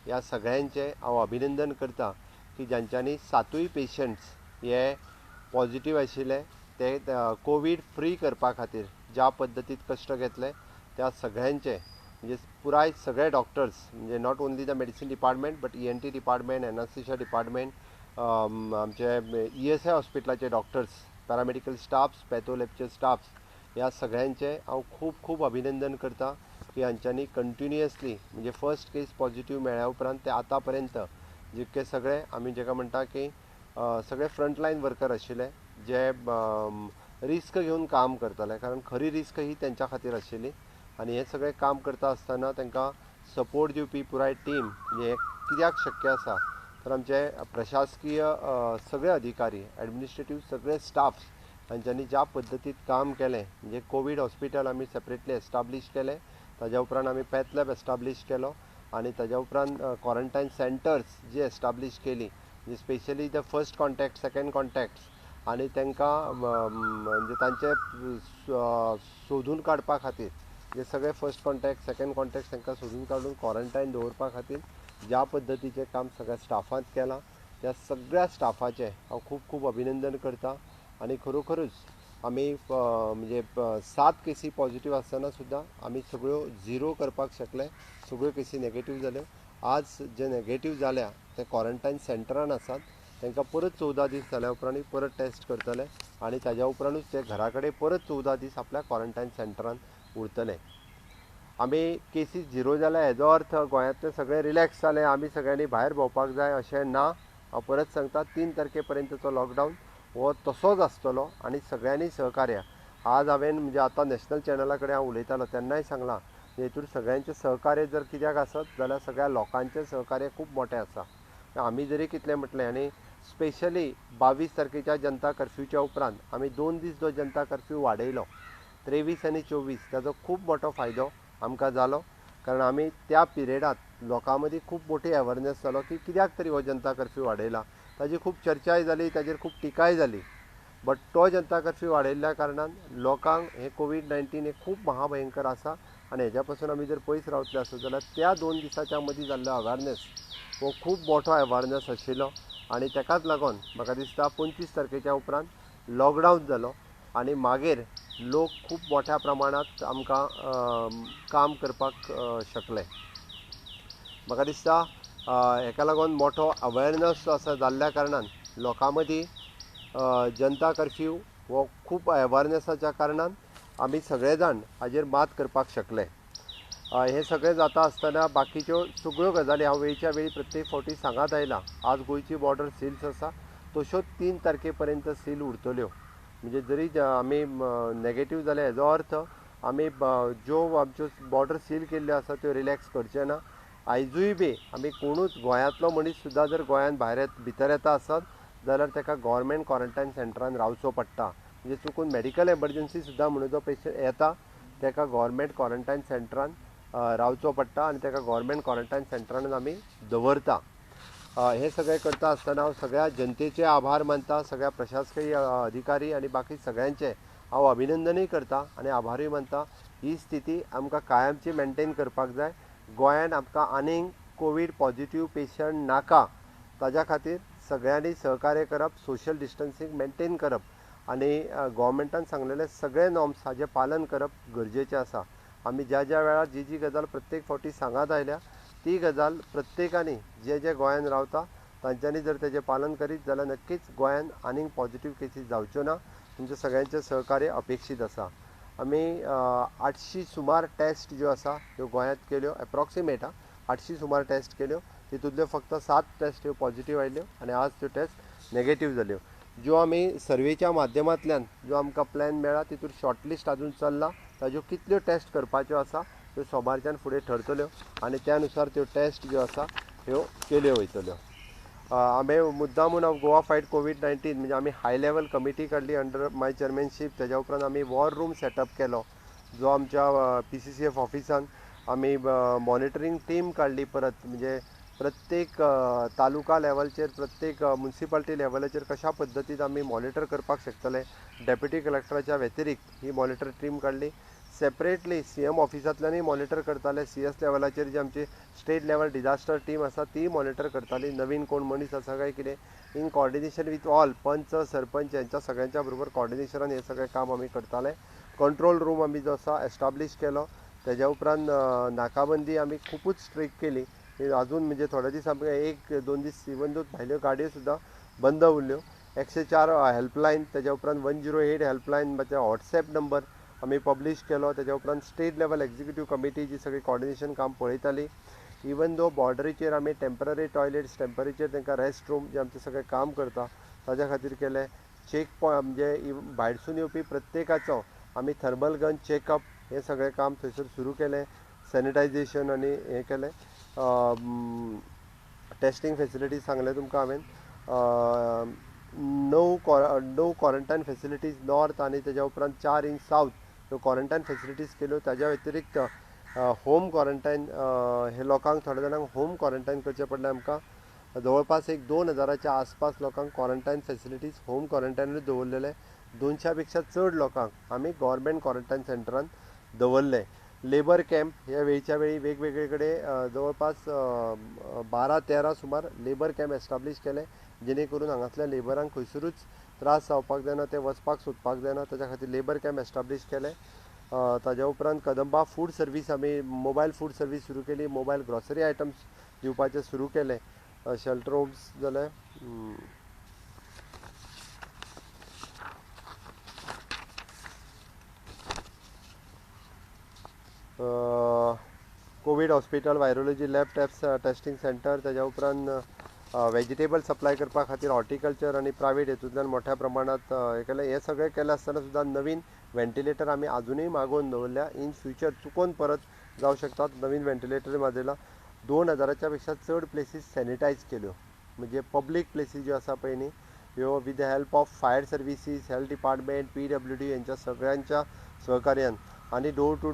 ह्या सगळ्यांचें हांव अभिनंदन करता की ज्यांच्यांनी 7 पेशंट्स हे पॉझिटिव्ह आशिल्ले ते कोवीड फ्री करपा खातीर ज्या पद्दतीत कश्ट घेतले त्या सगळ्यांचे म्हणजे पुराय सगळे डॉक्टर्स म्हणजे not only the medicine department but ENT department, anaesthesia department, आमचे ESI हॉस्पिटलाचे डॉक्टर्स, पॅरामेडिकल स्टाफ्स, पॅथोलॅबचे स्टाफ्स, ह्या सगळ्यांचे हांव खूब खूब अभिनंदन करता की हांच्यांनी कंटिन्युअसली म्हणजे फर्स्ट केस पॉझिटिव्ह मेळ्ळ्या उपरांत ते आतां पर्यंत जितके सगळे आमी जेका म्हणटा की सगळे फ्रंटलायन वर्कर आशिल्ले जे रिस्क घेवन काम करताले, कारण खरी रिस्क ही तेंच्या खातीर आशिल्ली आनी हें सगळें काम करता आसतना तांकां सपोर्ट दिवपी पुराय टीम म्हणजे हें कित्याक शक्य आसा तर आमचे प्रशासकीय सगळे अधिकारी, एडमिनिस्ट्रेटीव सगळे स्टाफ्स हांच्यांनी ज्या पद्दतीत काम केलें म्हणजे कोवीड हॉस्पिटल आमी सेपरेटली एस्टाब्लीश केलें, ताज्या उपरांत आमी पॅथ लॅब एस्टाब्लीश केलो आनी ताज्या उपरांत क्वॉरंटायन सेंटर्स जी एस्टाब्लीश केली म्हणजे specially the first contact, second contacts आनी तांकां म्हणजे तांचे सोदून काडपा खातीर जे सगळे फर्स्ट कॉन्टॅक्ट, सेकंड कॉन्टॅक्ट तांकां सोदून काडून क्वॉरंटायन दवरपा खातीर ज्या पद्दतीचें काम सगळ्या स्टाफांत केलां त्या सगळ्या स्टाफाचें हांव खूब खूब अभिनंदन करता. आनी खरोखरूच आमी म्हणजे 7 केसी पॉझिटिव्ह आसतना सुद्दां आमी सगळ्यो झिरो करपाक शकले, सगळ्यो केसी नेगेटीव जाल्यो. आज जे नेगेटीव जाल्या ते क्वॉरंटायन सेंटरान आसात, तांकां परत 14 दीस जाल्या उपरांत परत टेस्ट करतले आनी ताज्या उपरांतूच ते घरा कडेन परत 14 दीस आपल्या क्वॉरंटायन सेंटरान उरतले. आमी केसीस झिरो जाल्या हेजो अर्थ गोंयांतले सगळे रिलॅक्स जाले, आमी सगळ्यांनी भायर भोंवपाक जाय अशें ना. हांव परत सांगता, 3 तारखे पर्यंतचो लॉकडावन हो तसोच आसतलो आनी सगळ्यांनी सहकार्य. आज हांवें म्हणजे आतां नॅशनल चॅनला कडेन हांव उलयतालो तेन्नाय सांगलां हेतून सगळ्यांचें सहकार्य जर कित्याक आसत जाल्यार सगळ्या लोकांचें सहकार्य खूब मोटें आसा. आमी जरी कितलें म्हटलें आनी स्पेशली 22 तारखेच्या जनता कर्फ्यूच्या उपरांत आमी 2 दीस जो जनता कर्फ्यू वाडयलो 23 आनी 24, ताजो खूब मोठो फायदो आमकां जालो, कारण आमी त्या पिरियडांत लोकां मदीं खूब मोठी अवेरनेस जालो की कित्याक तरी हो जनता कर्फ्यू वाडयला. ताजी खूब चर्चाय जाली, ताजेर खूब टिकाय जाली, बट तो जनता कर्फ्यू वाडयल्ल्या कारणान लोकांक हें कोवीड-19 हें खूब महाभयंकर आसा आनी हेज्या पासून आमी जर पयस रावतले आसत जाल्यार त्या 2 दिसाच्या मदीं जाल्लो अवेरनेस हो खूब मोठो अवेरनेस आशिल्लो आनी ताकाच लागून म्हाका दिसता 25 तारखेच्या उपरांत लॉकडावन जालो आनी मागीर लोक खूब मोठ्या प्रमाणांत आमकां काम करपाक शकले. म्हाका दिसता हेका लागून मोठो अवेरनेस जो आसा जाल्ल्या कारणान लोकां मदीं जनता कर्फ्यू हो खूब अवेरनेसाच्या कारणान आमी सगळे जाण हाजेर मात करपाक शकले. हें सगळें जाता आसतना बाकीच्यो सगळ्यो गजाली हांव वेळच्या वेळी प्रत्येक फावटी सांगत आयलां. आज गोंयची बॉर्डर सील्स आसा तश्योच 3 तारखे पर्यंत सील उरतल्यो. म्हणजे जरी आमी नेगेटीव जाले हेजो अर्थ आमी ज्यो आमच्यो बॉर्डर सील केल्ल्यो आसा त्यो रिलॅक्स करचे ना. आयजूय बी आमी कोणूच गोंयांतलो मनीस सुद्दां जर गोंयांत भायर भितर येता आसत जाल्यार ताका गव्हर्मेंट क्वॉरंटायन सेंटरान रावचो पडटा. म्हणजे चुकून मेडिकल एमर्जन्सी सुद्दां म्हणून जो पेशंट येता ताका गव्हर्मेंट क्वॉरंटायन सेंटरान रावचो पडटा आनी ताका गव्हर्मेंट क्वॉरंटायन सेंटरान आमी दवरता. हें सगळें करता आसतना हांव सगळ्या जनतेचे आभार मानता, सगळ्या प्रशासकीय अधिकारी आनी बाकी सगळ्यांचे हांव अभिनंदनूय करता आनी आभारूय मानता. ही स्थिती आमकां कायमची मेनटेन करपाक जाय. गोंयांत आमकां आनीक कोवीड पॉझिटिव्ह पेशंट नाका, ताज्या खातीर सगळ्यांनी सहकार्य करप, सोशल डिस्टन्सींग मेनटेन करप आनी गव्हर्मेंटान सांगलेले सगळे नॉर्म्स हाजें पालन करप गरजेचें आसा. आमी ज्या ज्या वेळार जी जी गजाल प्रत्येक फावटी सांगत आयल्या ती गजाल प्रत्येकानी जे जे गोंयांत रावता तांच्यांनी जर तेजें पालन करीत जाल्यार नक्कीच गोंयांत आनीक पॉझिटिव्ह केसीस जावच्यो ना. तुमचें सगळ्यांचें सहकार्य अपेक्षीत आसा. आमी 800 सुमार टेस्ट ज्यो आसा त्यो गोंयांत केल्यो, एप्रॉक्सिमेट 800 सुमार टेस्ट केल्यो, तितूंतल्यो फक्त 7 टेस्ट ह्यो पॉझिटिव्ह आयल्यो आनी आज त्यो टेस्ट नेगेटीव जाल्यो. ज्यो आमी सर्वेच्या माध्यमांतल्यान जो आमकां प्लॅन मेळ्ळा तितून शॉर्टलिस्ट आजून चल्ला, ताज्यो कितल्यो टेस्ट करपाच्यो आसा त्यो सोमारच्यान फुडें ठरतल्यो आनी त्या नुसार त्यो टेस्ट ज्यो आसा ह्यो केल्यो वयतल्यो. आमी मुद्दामून हांव गोवा फायट कोवीड-19 म्हणजे आमी हाय लेवल कमिटी काडली अंडर माय चेअरमॅनशीप. तेज्या उपरांत आमी वॉर रूम सेटअप केलो जो आमच्या PCCF ऑफिसान आमी मॉनिटरींग टीम काडली परत, म्हणजे प्रत्येक तालुका लेवलचेर, प्रत्येक मुन्सिपालिटी लेवलाचेर कशा पद्दतीन आमी मॉनिटर करपाक शकतले. डेप्युटी कलेक्टराच्या व्यतिरिक्त ही मॉनिटर टीम काडली. सेपरेटली CM ऑफिसांतल्यानूय मॉनिटर करताले. CS लेवलाचेर जी आमची स्टेट लेवल डिजास्टर टीम आसा ती मॉनिटर करताली, नवीन कोण मनीस आसा काय कितें, इन कॉर्डिनेशन विथ ऑल पंच सरपंच यांच्या सगळ्यांच्या बरोबर कॉर्डिनेशनान हें सगळें काम आमी करताले. कंट्रोल रूम आमी जो आसा एस्टाब्लीश केलो. तेज्या उपरांत नाकाबंदी आमी खुबूच स्ट्रिक्ट केली. अजून म्हणजे थोड्या दीस आमकां 1-2 दीस इवन दो भायल्यो गाडयो सुद्दां बंद उरल्यो. 104 हेल्पलायन, तेज्या उपरांत 108 हेल्पलायन, म्हणजे व्हॉट्सएप नंबर आमी पब्लीश केलो. तेज्या उपरांत स्टेट लेवल एक्झिक्युटीव कमिटी जी सगळी कॉर्डिनेशन काम पळयताली. इवन दो बॉर्डरीचेर आमी टेंपररी टॉयलेट्स, टेंपरेचर तांकां रेस्ट रूम जे आमचें सगळें काम करता ताज्या खातीर केलें. चेक म्हणजे भायरसून येवपी प्रत्येकाचो आमी थर्मल गन चॅकअप हें सगळें काम थंयसर सुरू केलें. सॅनिटायझेशन आनी हें केलें. टेस्टिंग फेसिलिटीज सांगलें तुमकां हांवें. 9 क्वॉरंटायन फेसिलिटीज नॉर्थ आनी तेज्या उपरांत 4 इन सावथ ह्यो क्वॉरंटायन फेसिलिटीज केल्यो. ताज्या व्यतिरिक्त होम क्वॉरंटायन हे लोकांक थोड्या जाणांक होम क्वॉरंटायन करचें पडलें. आमकां जवळपास एक 2000च्या आसपास लोकांक क्वॉरंटायन फेसिलिटीज होम क्वॉरंटायनूच दवरलेले. 200 पेक्षा चड लोकांक आमी गव्हर्मेंट क्वॉरंटायन सेंटरान दवरले. लेबर कॅम्प ह्या वेळच्या वेळी वेगवेगळे कडेन जवळपास 12-13 सुमार लेबर कॅम्प एस्टाब्लीश केले, जेणे करून हांगासल्या लेबरांक खंयसरूच त्रास जावपाक जायना, ते वचपाक सोदपाक जायना, ताच्या खातीर लेबर कॅम्प एस्टाब्लीश केले. ताज्या उपरांत कदंबा फूड सर्वीस आमी मोबायल फूड सर्वीस सुरू केली. मोबायल ग्रॉसरी आयटम्स दिवपाचें सुरू केलें. शेल्टर होम्स जाले. Covid hospital, virology lab, testing centre, ताज्या उपरांत वेजिटेबल सप्लाय करपा खातीर हॉर्टिकल्चर आनी प्रायवेट हेतूंतल्यान मोठ्या प्रमाणांत हें केलें. हें सगळें केलें आसतना सुद्दां नवीन व्हेंटिलेटर आमी आजुनूय मागोवन दवरल्या. इन फ्युचर चुकोन परत जावं शकतात. नवीन व्हेंटिलेटर मागयला. 2000च्या पेक्षा चड प्लेसीस सॅनिटायज केल्यो, म्हणजे पब्लीक प्लेसीस ज्यो आसा पळय न्ही ह्यो with the help of fire services, health department, PWD यांच्या सगळ्यांच्या सहकार्यान आनी door to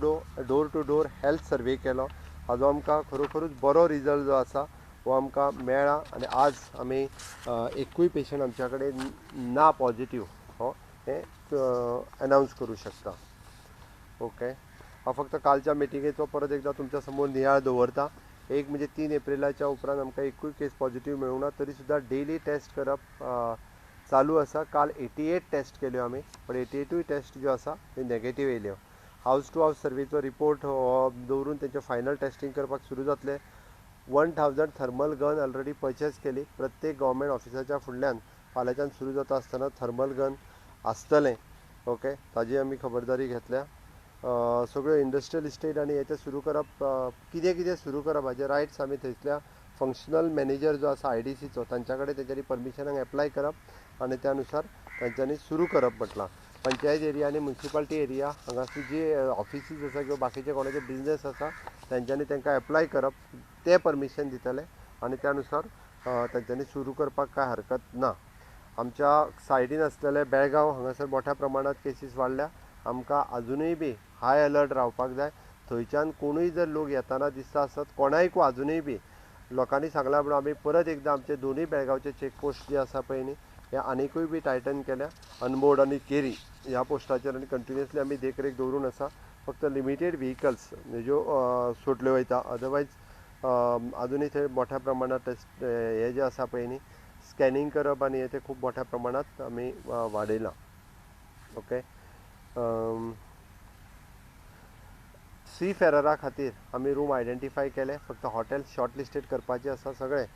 door health survey केलो. हाजो आमकां खरोखरूच बरो रिजल्ट जो आसा हो आमकां मेळ्ळा आनी आज आमी एकूय पेशंट आमच्या कडेन ना पॉझिटीव हो हें अनावन्स करूं शकता. ओके, हांव फक्त कालच्या मिटिंगेचो परत एकदां तुमच्या समोर नियाळ दवरता. एक म्हणजे 3 एप्रिलाच्या उपरांत आमकां एकूय केस पॉझिटीव मेळूंक ना, तरी सुद्दां डेली टेस्ट करप चालू आसा. काल 88 टेस्ट केल्यो आमी, पण 88 टेस्ट ज्यो आसा त्यो नेगेटीव येयल्यो. हावस टू हावस सर्वेचो रिपोर्ट दवरून तेंचें फायनल टेस्टिंग करपाक सुरू जातलें. 1000 थर्मल गन ऑलरेडी पर्चेस केली. प्रत्येक गव्हर्मेंट ऑफिसाच्या फुडल्यान फाल्यांच्यान सुरू जाता आसतना थर्मल गन आसतलें. ओके, ताजी आमी खबरदारी घेतल्या. सगळ्यो इंडस्ट्रियल इस्टेट आनी हें तें सुरू करप, कितें कितें सुरू करप हाजे रायट्स आमी थंयसल्या फंक्शनल मॅनेजर जो आसा IDCचो तांच्या कडेन तेंच्यांनी परमिशनाक एप्लाय करप आनी त्या नुसार तांच्यांनी सुरू करप म्हटलां. पंचायत एरिया आनी मुन्सिपालिटी एरिया हांगासर जी ऑफिसीस आसा किंवा बाकीचे कोणाचे बिजनेस आसा तांच्यांनी तांकां एप्लाय करप, ते परमिशन दितले आनी त्या नुसार तांच्यांनी सुरू करपाक कांय हरकत ना. आमच्या सायडीन आसलेले बेळगांव हांगासर मोठ्या प्रमाणांत केसीस वाडल्या. आमकां आजुनूय बी हाय अलर्ट रावपाक जाय. थंयच्यान कोणूय जर लोक येताना दिसता आसत कोणायकूय आजुनूय बी लोकांनी सांगलां म्हणून आमी परत एकदां आमचे दोनूय बेळगांवचे चेकपोस्ट जे आसा पळय न्ही हे आनिकूय बी टायटन केल्या. अनमोड आनी केरी ह्या पोस्टाचेर आनी कंटिन्युअसली आमी देखरेख दवरून आसा. फक्त लिमिटेड व्हिकल्स ज्यो सोडल्यो वयता, अदरवायज आजुनूय थंय मोठ्या प्रमाणात टेस्ट हे जे आसा पळय न्ही स्कॅनिंग करप आनी हे ते खूब मोठ्या प्रमाणात आमी वाडयलां. ओके, सी फेररा खातीर आमी रूम आयडेंटिफाय केले. फक्त हॉटेल शॉर्ट लिस्टेड करपाचें आसा. सगळें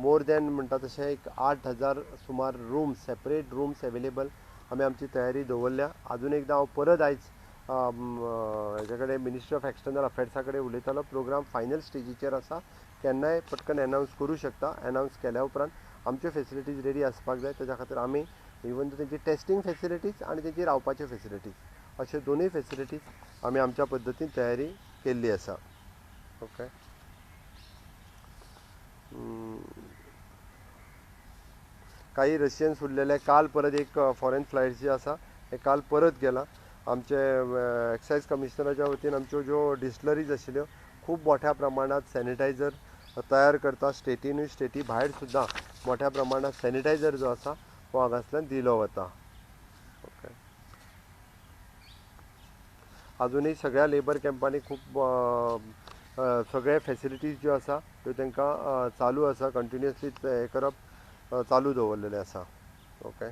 मोर दॅन म्हणटा तशें एक 8000 सुमार रूम्स, सेपरेट रूम्स एवेलेबल आमी आमची तयारी दवरल्या. आजून एकदां हांव परत आयज हेजे कडेन मिनिस्ट्री ऑफ एक्सटर्नल अफेर्सा कडेन उलयतालो. प्रोग्राम फायनल स्टेजीचेर आसा, केन्नाय पटकन एनावन्स करूं शकता. एनावन्स केल्या उपरांत आमच्यो फेसिलिटीज रेडी आसपाक जाय. ताच्या खातीर आमी इवन तेंची टेस्टिंग फेसिलिटीज आनी तेंची रावपाच्यो फेसिलिटीज अश्यो दोनूय फेसिलिटीज आमी आमच्या पद्दतीन तयारी केल्ली आसा. ओके, काही रशियन्स उरलेले काल परत एक फॉरेन फ्लायट जी आसा हे काल परत गेला. आमचे एक्सायज कमिशनराच्या वतीन आमच्यो ज्यो डिस्लरीज आशिल्ल्यो खूब मोठ्या प्रमाणांत सॅनिटायझर तयार करता. स्टेटीनूय स्टेटी भायर सुद्दां मोठ्या प्रमाणांत सॅनिटायझर जो आसा हो हांगासल्यान दिलो वता. ओके, अजुनूय सगळ्या लेबर कॅम्पांनी खूब सगळे फेसिलिटीज ज्यो आसा त्यो तांकां चालू आसा, कंटिन्युअसली हें करप चालू दवरलेलें आसा. ओके,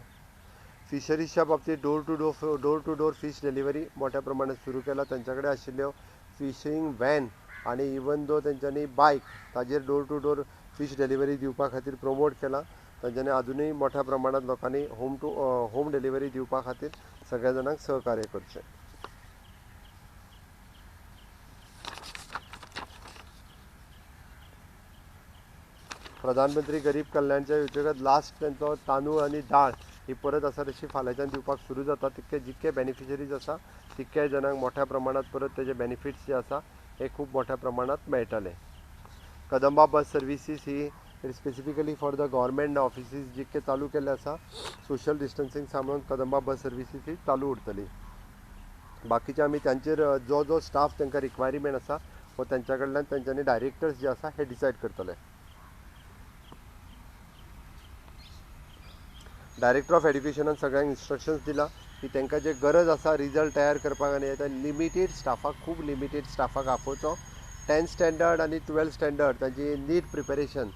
फिशरीजच्या बाबतींत door to door fish delivery मोठ्या प्रमाणात सुरू केला. तांच्या कडेन आशिल्ल्यो फिशींग व्हॅन आनी इवन दो तेंच्यांनी बायक ताजेर door to door fish delivery दिवपा खातीर प्रमोट केला. तांच्यांनी अजुनूय मोठ्या प्रमाणात लोकांनी होम डिलिव्हरी दिवपा खातीर सगळ्या जाणांक सहकार्य करचें. प्रधानमंत्री गरीब कल्याणच्या योजनेत लास्ट तांचो तांदूळ आनी दाळ ही परत आसा तशी फाल्यांच्यान दिवपाक सुरू जाता. तितके जितके बेनिफिशरीज आसा तितक्या जाणांक मोठ्या प्रमाणात परत तेजे बेनिफिट्स जे आसा हे खूब मोठ्या प्रमाणात मेळटले. कदंबा बस services he specifically for the government offices जितके चालू केल्ले आसा सोशल डिस्टन्सिंग सांबाळून कदंबा बस सर्विसीस ही चालू उरतली. बाकीचे आमी तांचेर जो जो स्टाफ तांकां रिक्वायरमेंट आसा हो तांच्या कडल्यान तांच्यांनी डायरेक्टर्स जे आसा हे डिसायड करतले. डायरेक्टर ऑफ एड्युकेशनान सगळ्यांक इन्स्ट्रक्शन्स दिला की तांकां जे गरज आसा रिजल्ट तयार करपाक आनी आतां लिमिटेड स्टाफाक, खूब लिमिटेड स्टाफाक आफोवचो. 10th standard आनी 12th standard तांची नीट प्रिपेरेशन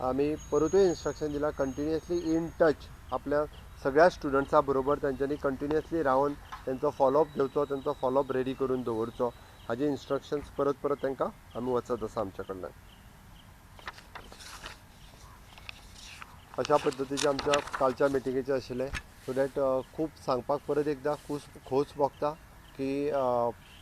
आमी परतूय इन्स्ट्रक्शन दिला कंटिन्युअसली इन टच आपल्या सगळ्या स्टुडंट्सां बरोबर तांच्यांनी कंटिन्युअसली रावन तांचो फॉलोअप घेवचो, तांचो फॉलोअप रेडी करून दवरचो. हाजे इन्स्ट्रक्शन्स परत परत तांकां आमी वचत आसा आमच्या कडल्यान. अशा पद्दतीचे आमच्या कालच्या मिटिंगेचे आशिल्ले. सो that खूब सांगपाक परत एकदां खोस भोगता की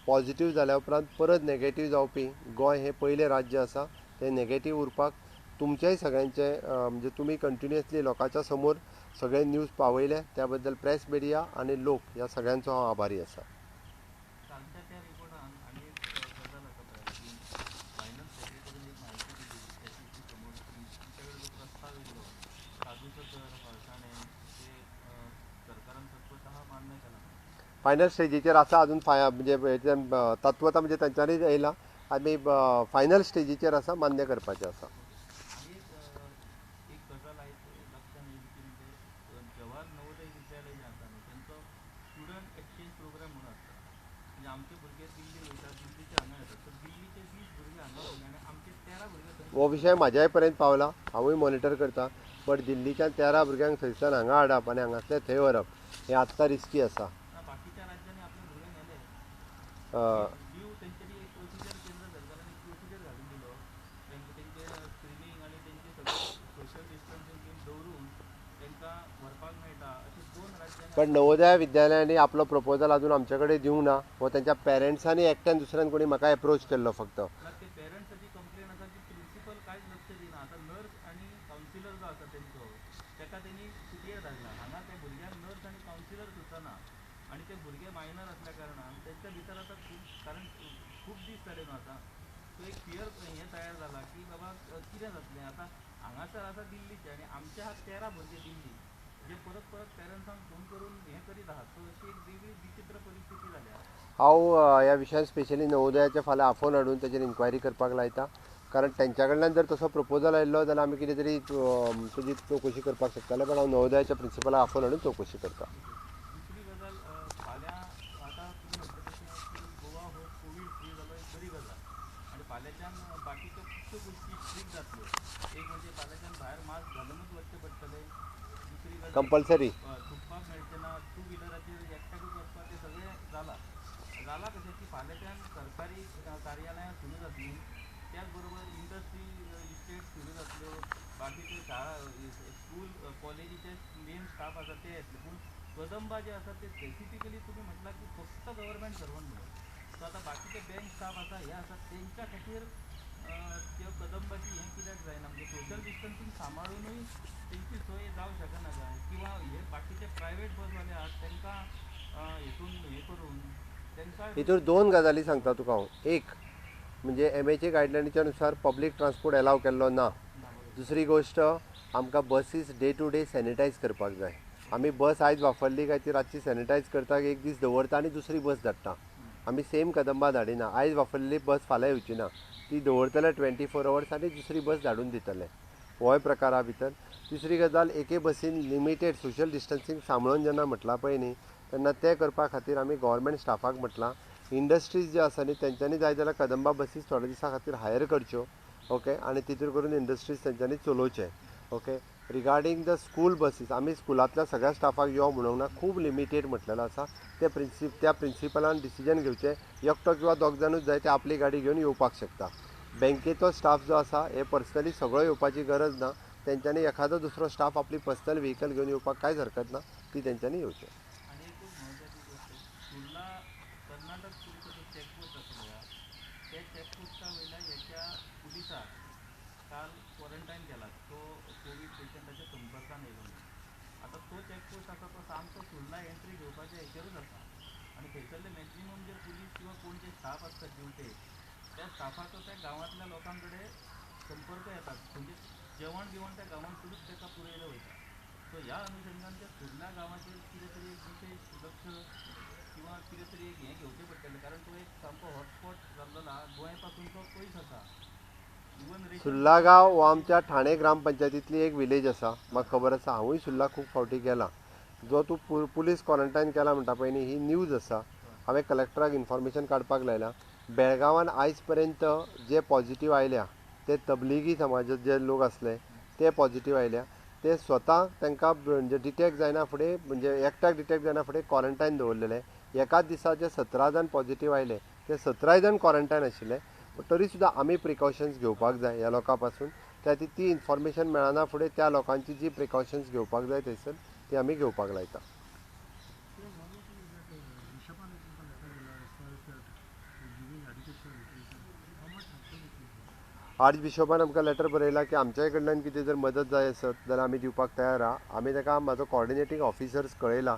पॉझिटिव्ह जाल्या उपरांत परत नेगेटिव्ह जावपी गोंय हें पयलें राज्य आसा. तें नेगेटिव्ह उरपाक तुमचेय सगळ्यांचे म्हणजे तुमी कंटिन्युअसली लोकांच्या समोर सगळे न्यूज पावयले त्या बद्दल प्रेस मिडिया आनी लोक ह्या सगळ्यांचो हांव आभारी आसा. फायनल स्टेजीचेर आसा अजून म्हणजे तत्वता म्हणजे तांच्यांनी येयला आनी फायनल स्टेजीचेर आसा, मान्य करपाचें आसा. एक गजाल आयज लक्षांत येयली की म्हणजे जवाहर नवोदय विद्यालय जें आसा न्हू तेंचो स्टुडंट एक्सचेंज प्रोग्राम म्हणून आसता. म्हणजे आमचे भुरगे दिल्ली वयता, दिल्लीचे हांगा येतात, तर दिल्लीचे 20 भुरगे हांगा वयले आनी आमचे 13 भुरगे थंय. हो विशय म्हाज्याय पर्यंत पावला, हांवूय मॉनिटर करता. बट दिल्लीच्यान 13 भुरग्यांक थंयच्यान हांगा हाडप आनी हांगासले थंय व्हरप हें आत्तां रिस्की आसा. बाकीच्या राज्यांनी आपल्या भुरग्यांक व्हेले. तेंच्यांनी एक प्रोसिजर केंद्र सरकारान एक प्रोसिजर घालून दिलो, तेंचे स्क्रिनींग आनी तेंचे सगळे सोशल डिस्टन्सिंग बीन दवरून तांकां व्हरपाक मेळटा अशें 2 राज्यांनी. पण नवोदय विद्यालयांनी आपलो प्रपोजल अजून आमचे कडेन दिवंक ना. हो तांच्या पेरंट्सांनी एकट्यान दुसऱ्यान कोणी म्हाका एप्रोच केल्लो फक्त. ते पेरंट्साची कंप्लेन आसा की प्रिंसिपल कांयच लक्ष दिना. आतां नर्स आनी कावन्सिलर जो आसा तेंचो ताका तेणी सुटयेर धाडला. हांगा त्या भुरग्यांक नर्स आनी कावन्सिलर सुद्दां ना आनी ते भुरगे मायनर असल्या कारणान तेंच्या भितर आतां खूब, कारण खूब दीस जाले न्हू आतां, सो एक फियर हें तयार जाला की बाबा कितें जातलें आतां. हांगासर आसा दिल्लीचे आनी आमचे आहा 13 भुरगे दिल्ली जे परत परत पेरंट्सांक फोन करून हें करीत आहात. सो अशी एक वेगळी विचित्र परिस्थिती जाल्या. हांव ह्या विशयान स्पेशली नवोदयाच्या फाल्यां आफोवन हाडून ताचेर इन्क्वायरी करपाक लायता. कारण तेंच्या कडल्यान जर तसो प्रपोजल आयिल्लो जाल्यार आमी कितें तरी ताजी चवकशी करपाक शकताले. पण हांव नवोदयाच्या प्रिंसिपलाक आफोवन हाडून चवकशी करता. दुसरी गजाल, फाल्यां आतां तुमी म्हणटा तशें की गोवा हो कोवीड फ्री जालो एक बरी गजाल आनी फाल्यांच्यान बाकीच्यो खुबश्यो गोश्टी स्ट्रिक्ट जातल्यो. एक म्हणजे फाल्यांच्यान भायर मास्क घालुनूच वचचें पडटलें. दुसरी गजाल कंपल्सरी थुकपाक मेळचें ना, 2 व्हिलराचेर एकट्याकूच वचपाचें सगळें जालां. जालां कशें की फाल्यांच्यान सरकारी कार्यालयां सुरू जातलीं, त्याच बरोबर इंडस्ट्री इस्टेट सुरू जातल्यो, बाकीच्यो शाळा स्कूल कॉलेजीचे मेन स्टाफ आसा ते येतले. पूण कदंबा जे आसा ते स्पेसिफिकली तुमी म्हटलां की फक्त गव्हर्मेंट सर्वंट म्हणून. सो आतां बाकीचे बँक स्टाफ आसा हे आसा तेंच्या खातीर त्यो कदंबाची हें कित्याक जायना, म्हणजे सोशल डिस्टन्सिंग सांबाळुनूय तेंची सोय जावंक शकना काय, किंवा हे बाकीचे प्रायवेट बसवाले आहात तांकां हेतून हें करून तांकां. हितूर 2 गजाली सांगता तुका हांव. एक म्हणजे MHA गायडलायनीच्या नुसार पब्लीक ट्रान्सपोर्ट एलाव केल्लो ना. दुसरी गोश्ट, आमकां buses day to day sanitize करपाक जाय. आमी बस आयज वापरली काय ती रातची सॅनिटायज करता, एक दीस दवरता आनी दुसरी बस धाडटा. आमी सेम कदंबा धाडिना. आयज वापरलेली बस फाल्यां येवची ना, ती दवरतले 24 अवर्स आनी दुसरी बस धाडून दितले. होय प्रकार आहा भितर. तिसरी गजाल, एके बसीन लिमिटेड सोशल डिस्टन्सिंग सांबाळून जेन्ना म्हटलां पळय न्ही तेन्ना तें करपा खातीर आमी गव्हर्मेंट स्टाफाक म्हटलां इंडस्ट्रीज जे आसा न्ही तेंच्यांनी जाय जाल्यार कदंबा बसीस थोड्या दिसां खातीर हायर करच्यो, ओके, आनी तितूर करून इंडस्ट्रीज तेंच्यांनी चलोवचे, okay. Regarding the school buses, आमी स्कुलांतल्या सगळ्या स्टाफाक यो म्हणूंक ना, खूब लिमिटेड म्हटलेलें आसा. ते त्या प्रिंसिपलान डिसिजन घेवचें, एकटो किंवा दोग जाणूच जाय ते आपली गाडी घेवन येवपाक शकता. बँकेचो स्टाफ जो आसा हे पर्सनली सगळो येवपाची गरज ना, तेंच्यांनी एखादो दुसरो स्टाफ आपली पर्सनल व्हेकल घेवन येवपाक कांयच हरकत ना, ती तेंच्यांनी येवचें. आनी एक म्हत्वाची गोश्ट, सुर्ला कर्नाटक पुलिसाचो चॅकपोस्ट आसा पळया, त्या चॅकपोस्टा वयल्या एका पुलिसाक काल क्वॉरंटायन केला, तो कोवीड पेशंटाच्या संपर्कान येयलो म्हणून. आतां तो चॅकपोस्ट आसा तो सामको सुर्ला एंट्री घेवपाच्या हेचेरूच आसा आनी थंयसरले मॅक्झिमम जे पुलीस किंवा कोण जे स्टाफ आसता ड्युटेक, त्या स्टाफाचो त्या गांवांतल्या लोकां कडेन संपर्क येता, म्हणजे जेवण बिवण त्या गांवांतूच ताका पुरयलें वयता. सो ह्या अनुशंगान त्या सुर्ला गांवाचेर कितें तरी एक विशेश लक्ष किंवा कितें तरी एक हें घेवचें पडटलें, कारण तो एक सामको हॉटस्पॉट जाल्लो आहा, गोंय पासून तो पयस आसा. सुर्ला गांव हो आमच्या ठाणे ग्रामपंचायतींतली एक विलेज आसा, म्हाका खबर आसा, हांवूय सुर्ला खूब फावटी गेलां. जो तूं पुलीस क्वॉरंटायन केला म्हणटा पळय न्ही, ही न्यूज आसा. हांवें कलेक्टराक इन्फॉर्मेशन काडपाक लायलां. बेळगांवान आयज पर्यंत जे पॉझिटीव आयल्या ते तबलिगी समाजाचे जे लोक आसले ते पॉझिटीव आयल्या, ते स्वता तांकां म्हणजे डिटेक्ट जायना फुडें, म्हणजे एकट्याक डिटेक्ट जायना फुडें क्वॉरंटायन दवरलेले. एकाच दिसा जे 17 जाण पॉझिटीव आयले ते 17 जाण क्वॉरंटायन आशिल्ले. तरी सुद्दां आमी प्रिकॉशन्स घेवपाक जाय ह्या लोकां पासून. त्या खातीर ती इन्फॉर्मेशन मेळना फुडें त्या लोकांची जी प्रिकॉशन्स घेवपाक जाय थंयसर ती आमी घेवपाक लायता. आर्च बिशॉपान आमकां लेटर बरयला की आमच्याय कडल्यान कितें जर मदत जाय आसत जाल्यार आमी दिवपाक तयार आहा. आमी ताका म्हाजो कॉर्डिनेटींग ऑफिसर्स कळयला,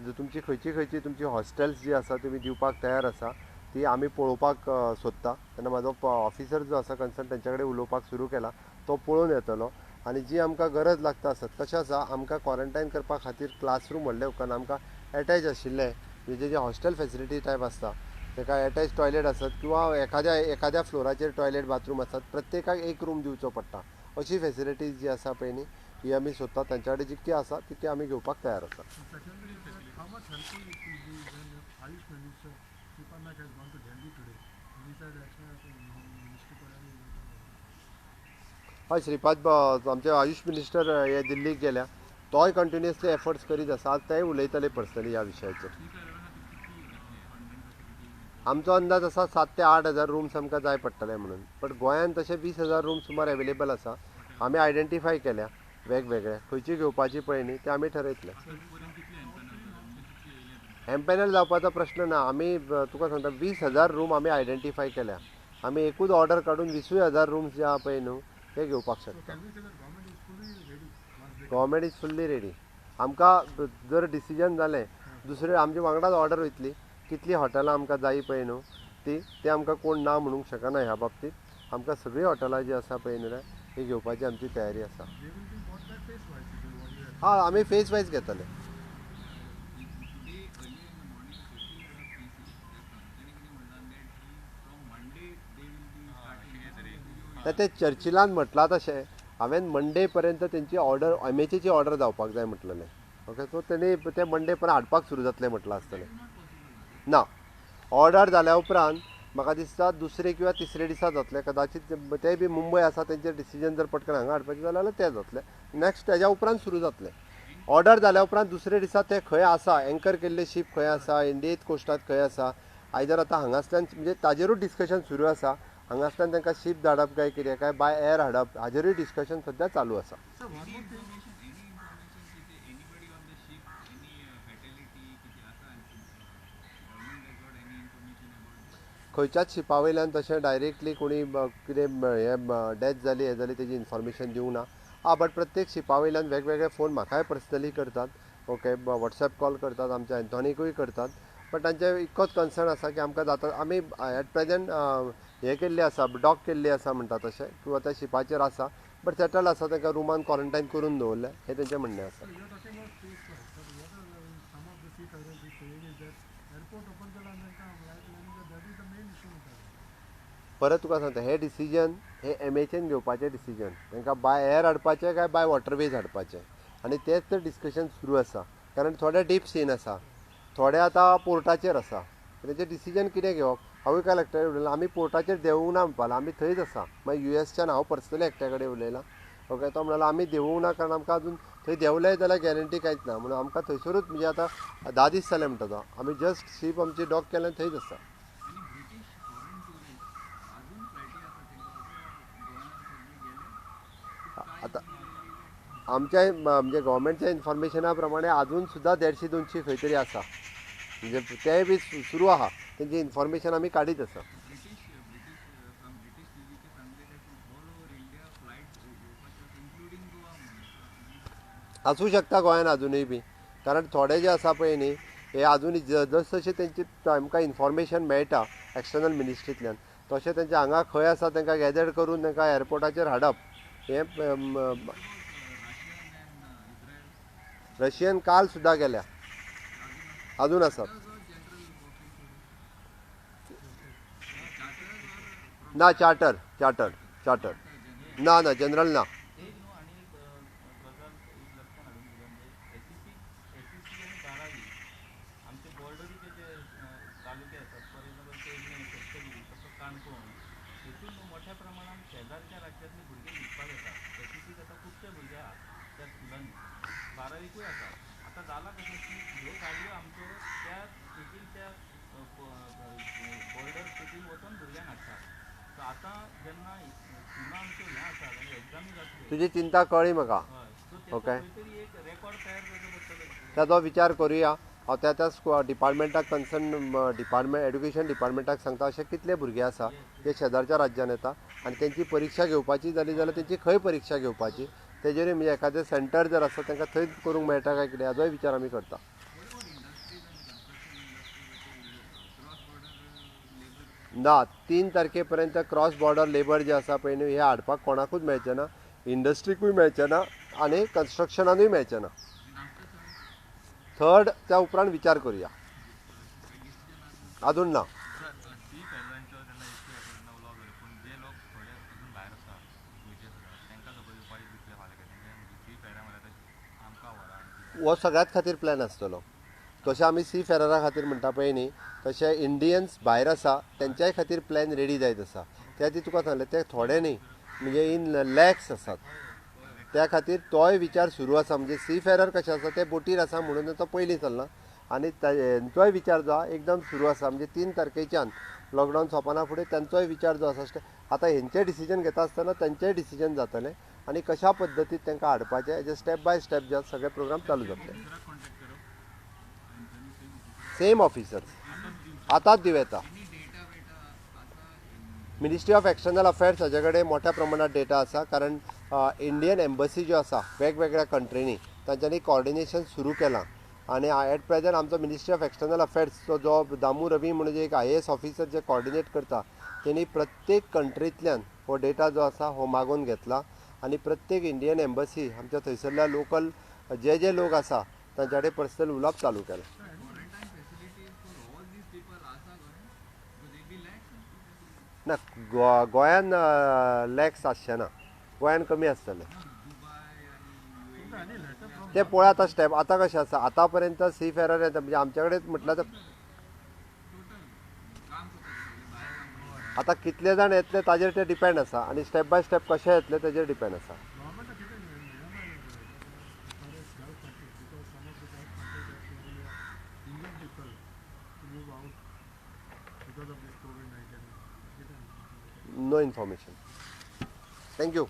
जर तुमची खंयची खंयची तुमची हॉस्टेल्स जी आसा तुमी दिवपाक तयार आसा ती आमी पळोवपाक सोदता. तेन्ना म्हाजो ऑफिसर जो आसा कन्सर्न तेंच्या कडेन उलोवपाक सुरू केला, तो पळोवन येतलो. आनी जी आमकां गरज लागता आसत, कशें आसा आमकां क्वॉरंटायन करपा खातीर क्लासरूम व्हडले उपकारना, आमकां एटॅच आशिल्ले म्हणजे जे हॉस्टेल फेसिलिटी टायप आसता ताका एटॅच टॉयलेट आसत किंवा एखाद्या एखाद्या फ्लोराचेर टॉयलेट बाथरूम आसत, प्रत्येकाक एक रूम दिवचो पडटा. अशी फेसिलिटीज जी आसा पळय न्ही ही आमी सोदता. तांच्या कडेन जितकी आसा तितकी आमी घेवपाक तयार आसा. हय, श्रीपाद आमचे आयुश मिनिस्टर हे दिल्लीक गेल्या, तोय कंटिन्युअसली एफर्ट्स करीत आसा. आज तेय उलयतले पर्सनली ह्या विशयाचेर. आमचो अंदाज आसा 7 ते 8 हजार रूम्स आमकां जाय पडटले म्हणून, बट गोंयांत तशें 20 हजार रूम सुमार एवेलेबल आसा. आमी आयडेंटिफाय केल्या वेगवेगळे, खंयची घेवपाची पळय न्ही ते आमी ठरयतले. एम्पॅनल जावपाचो प्रश्न ना. आमी तुका सांगता 20 हजार रूम आमी आयडेंटिफाय केल्या. आमी एकूच ऑर्डर काडून 20 हजार रूम्स जे आहा पळय न्हू ते घेवपाक शकता. Government is fully ready. आमकां जर डिसिजन जालें दुसरे आमचे वांगडाच ऑर्डर वयतली, कितली हॉटेलां आमकां जायी पळय न्हू ती ते आमकां कोण ना म्हणूंक शकना. ह्या बाबतींत आमकां सगळीं हॉटेलां जी आसा पळय न्हू ही घेवपाची आमची तयारी आसा. हय, आमी फेज वायज घेतले. ते चर्चिलान म्हटलां तशें हांवें मंडे पर्यंत तेंची ऑर्डर एमएचएची ऑर्डर जावपाक जाय म्हटलेलें. ओके, सो तेणी ते मंडे पर्यंत हाडपाक सुरू जातलें म्हटलां आसतलें. ना, ऑर्डर जाल्या उपरांत म्हाका दिसता दुसरे किंवा तिसरे दिसा जातलें कदाचित. ते बी मुंबय आसा तेंचेर डिसिजन जर पटकन हांगा हाडपाचें जाल्यार तें जातलें. नेक्स्ट तेज्या उपरांत सुरू जातलें. ऑर्डर जाल्या उपरांत दुसरे दिसा ते खंय आसा, एंकर केल्ले शीप खंय आसा, इंडियेत कोस्टात खंय आसा, आयदर आतां हांगासल्यान म्हणजे ताजेरूच डिस्कशन सुरू आसा. हांगासल्यान तांकां शीप धाडप काय कितें काय बाय एअर हाडप हाजेरूय डिस्कशन सद्या चालू आसा. खंयच्याच शिपा वयल्यान तशें डायरेक्टली कोणी कितें हें डेथ जाली हें जाली तेजी इन्फॉर्मेशन दिवंक ना. आं, बट प्रत्येक शिपा वयल्यान वेगवेगळे फोन म्हाकाय पर्सनली करतात. ओके, वॉट्सएप कॉल करतात, आमच्या एन्थोनीकूय करतात. बट तांचें इतकोच कन्सर्न आसा की आमकां जाता, आमी एट प्रेजेंट हें केल्लें आसा, डॉक केल्ली आसा म्हणटा तशें किंवा त्या शिपाचेर आसा, बट सेटल आसा, तांकां रुमान क्वॉरंटायन करून दवरलें हें तेंचें म्हणणें आसा. परत तुका सांगता, हें डिसिजन हे एमएचएन घेवपाचें डिसिजन, तांकां बाय एअर हाडपाचें काय बाय वॉटरवेज हाडपाचें, आनी तेंच तर डिस्कशन सुरू आसा. कारण थोडे डीप सीन आसा, थोडे आतां पोर्टाचेर आसा. तेजें डिसिजन कितें घेवप. हांवूय कलेक्टर उलयलां, आमी पोर्टाचेर देंवूंक ना म्हणपाक, आमी थंयच आसा. मागीर युएसच्यान हांव पर्सनली एकट्या कडेन उलयलां. ओके, तो म्हणालो आमी देंवूंक ना कारण आमकां अजून थंय देंवले जाल्यार गॅरंटी कांयच ना, म्हणून आमकां थंयसरूच म्हणजे आतां 10 दीस जाले म्हणटा तो, आमी जस्ट शीप आमची डॉक केल्यान थंयच आसा. आतां आमच्या म्हणजे गव्हर्मेंटच्या इन्फॉर्मेशना प्रमाणे अजून सुद्दां 150-200 खंय तरी आसा, म्हणजे तेंय बी सुरू आहा, तेंचे इन्फॉर्मेशन आमी काडीत आसा. आसूं शकता गोंयान अजुनूय बी, कारण थोडे जे आसा पळय न्ही हे अजूनय जस जशें तेंची आमकां इन्फॉर्मेशन मेळटा एक्सटर्नल मिनिस्ट्रींतल्यान तशें तेंचे हांगा खंय आसा तांकां गॅदर करून तांकां एअरपोर्टाचेर हाडप हें. रशियन काल सुद्दां गेल्या, अजून आसात ना. चार्टर चार्टर चार्टर ना ना, जनरल ना. मोठ्या प्रमाणात शेजारच्या राज्यांतली भुरगीं शिकपाक येतात. एसईसीक आतां खुबशे भुरगे आहात त्या स्कुलांनी, बारावीकूय आसात. आतां जालां कशें की ह्यो गाडयो आमच्यो त्या स्टेटीन, त्या बॉर्डर स्टेटीन वचून भुरग्यांक हाडटात. सो आतां जेन्ना सीमा आमच्यो हें आसात आनी एग्जामी जातल्यो, तुजी चिंता कळ्ळी म्हाका. हय, सो तेचो खंय तरी एक रेकॉर्ड तयार करचो पडटलो, ताचो विचार करुया. हांव त्या त्या डिपार्टमेंटाक, कन्सर्न डिपार्टमेंट एड्युकेशन डिपार्टमेंटाक सांगता अशे कितले भुरगे आसा जे शेजारच्या राज्यान येता आनी तेंची परिक्षा घेवपाची जाली जाल्यार तेंची खंय परिक्षा घेवपाची तेजेरूय म्हणजे एखादें सेंटर जर आसा तांकां थंय करूंक मेळटा काय कितें हाजोय विचार आमी करता. ना, 3 तारखे पर्यंत क्रॉस बॉर्डर लेबर जे आसा पळय न्ही हे हाडपाक कोणाकूच मेळचें ना, इंडस्ट्रीकूय मेळचें ना आनी कन्स्ट्रक्शनानूय मेळचें ना. थर्ड त्या उपरांत विचार करुया, अजून ना. हो सगळ्यात खातीर प्लॅन आसतलो. तशें आमी सी फेररा खातीर म्हणटा पळय न्ही तशें इंडियन्स भायर आसा तेंच्याय खातीर प्लॅन रेडी जायत आसा. त्या खातीर तुका सांगलें ते थोडे न्ही म्हणजे इन लॅक्स आसात, त्या खातीर तोय विचार सुरू आसा. म्हणजे सी फेरर कशें आसा ते बोटीर आसा म्हणून तो पयलीं चल्ला आनी तेंचोय विचार जो आसा एकदम सुरू आसा. म्हणजे 3 तारखेच्यान लॉकडावन सोंपना फुडें तेंचोय विचार जो आसा आतां हेंचें डिसिजन घेता आसतना तेंचेय डिसिजन जातलें आनी कशा पद्दतीन तांकां हाडपाचें हेजें स्टेप बाय स्टेप जे सगळे प्रोग्राम चालू जातले. सेम ऑफिसर्स आतांच दिवं येता. मिनिस्ट्री ऑफ एक्सटर्नल अफेर्स हाजे कडेन मोठ्या प्रमाणात डेटा आसा, कारण इंडियन एम्बसी ज्यो आसा वेगवेगळ्या कंट्रींनी तांच्यांनी कॉर्डिनेशन सुरू केलां आनी एट प्रेजंट आमचो मिनिस्ट्री ऑफ एक्सटर्नल अफेर्सचो जो दामू रवी म्हणून एक IAS officer जे कॉर्डिनेट करता तेणी प्रत्येक कंट्रींतल्यान हो डेटा जो आसा हो मागोवन घेतला आनी प्रत्येक इंडियन एम्बसी आमच्या थंयसरल्या लोकल जे जे लोक आसा तांच्या कडेन पर्सनल उलोवप चालू केलां. ना, गोंयान लॅक्स आसचे ना, गोंयान कमी आसतले. ते पळय आतां स्टेप आतां कशें आसा, आतां पर्यंत सी फेरर येता म्हणजे आमच्या कडेन म्हटल्यार आतां कितले जाण येतले ताजेर ते डिपेंड आसा आनी स्टेप बाय स्टेप कशें येतले ताजेर डिपेंड आसा. No information. Thank you.